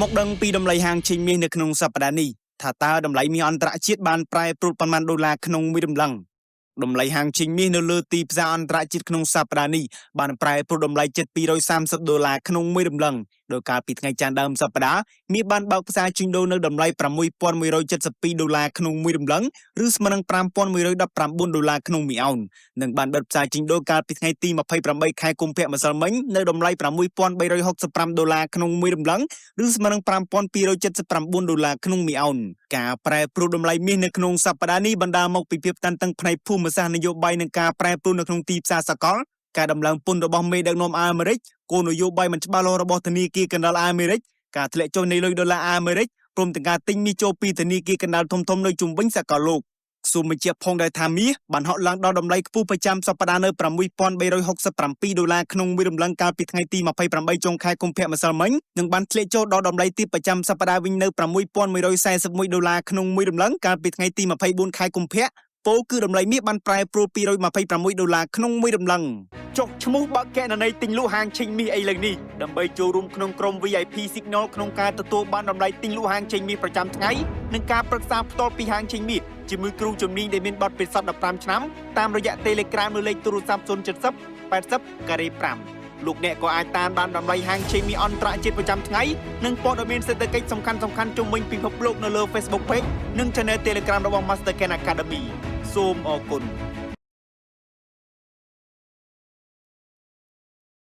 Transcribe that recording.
មកដឹងពីតម្លៃហាងឆេងមាសនៅក្នុងសប្តាហ៍នេះថាតើតម្លៃមាសអន្តរជាតិបានប្រែប្រួលប៉ុន្មានដុល្លារក្នុងមួយរំលឹងតម្លៃហាងឆេងមាសនៅលើទីផ្សារអន្តរជាតិក្នុងសប្តាហ៍នេះបានប្រែប្រួលតម្លៃជិត230ដុល្លារក្នុងមួយរំលឹងដោយកាលពីថ្ងៃច័ន្ទដើមសប្តាហ៍មាសបានបើកផ្សារជួញដូរនៅតម្លៃ6172ដុល្លារក្នុងមួយរំលឹងឬស្មើនឹង5119ដុល្លារក្នុងមួយអោននិងបានបិទផ្សារជួញដូរកាលពីថ្ងៃទី28ខែកុម្ភៈម្សិលមិញនៅតម្លៃ6365ដុល្លារក្នុងមួយរំលឹង ឬស្មើនឹង5279ដុល្លារក្នុងមួយអោនការប្រែប្រួលតម្លៃមាសនៅក្នុងសប្តាហ៍នេះបណ្ដាលមកពីភាពតានតឹងផ្នែកភូមិសាស្ត្រនយោបាយនិងការប្រែប្រួលនៅក្នុងទីផ្សារសកលការដំឡើងពន្ធរបស់មេដឹកនាំអាមេរិកគោលនយោបាយមិនច្បាស់លាស់របស់ធនាគារកណ្ដាលអាមេរិកការធ្លាក់ចុះនៃលុយដុល្លារអាមេរិកព្រមទាំងការទិញមាសចូលពីធនាគារកណ្ដាលធំៗនៅជុំវិញសកលលោកសូមបញ្ជាក់ផងដែរថាមាសបានហក់ឡើងដល់តម្លៃខ្ពស់ប្រចាំសប្តាហ៍នៅ6367ដុល្លារក្នុងមួយរំលឹងកាលពីថ្ងៃទី28ចុងខែកុម្ភៈម្សិលមិញនិងបានធ្លាក់ចូលដល់តម្លៃទាបប្រចាំសប្តាហ៍វិញនៅ6141ដុល្លារក្នុងមួយរំលឹងកាលពីថ្ងៃទី24ខែកុម្ភៈពោលគឺតម្លៃមាសបានប្រែប្រួល226ដុល្លារក្នុងមួយរំលឹងចុះឈ្មោះបើកកណន័យទិញលក់ហាងឆេងមាសឥឡូវនេះដើម្បីចូលរួមក្នុងក្រុម VIP Signal ក្នុងការទទួលបានតម្លៃទិញលក់ហាងឆេងមាសប្រចាំថ្ងៃនិងការប្រឹក្សាផ្ទាល់ពីហាងឆេងមាសជាមួយគ្រូជំនាញដែលមានបទពិសោធន៍15ឆ្នាំតាមរយៈ Telegram នៅលេខទូរស័ព្ទ070 80ការ៉េ5លោកអ្នកក៏អាចតាមដានតម្លៃហាងឆេងមាសអន្តរជាតិប្រចាំថ្ងៃនិងព័ត៌មានសេដ្ឋកិច្ចសំខាន់ៗជុំវិញពិភពលោកនៅលើ Facebook Page និង Channel Telegram របស់ Master Ken Academy សូមអរគុណ។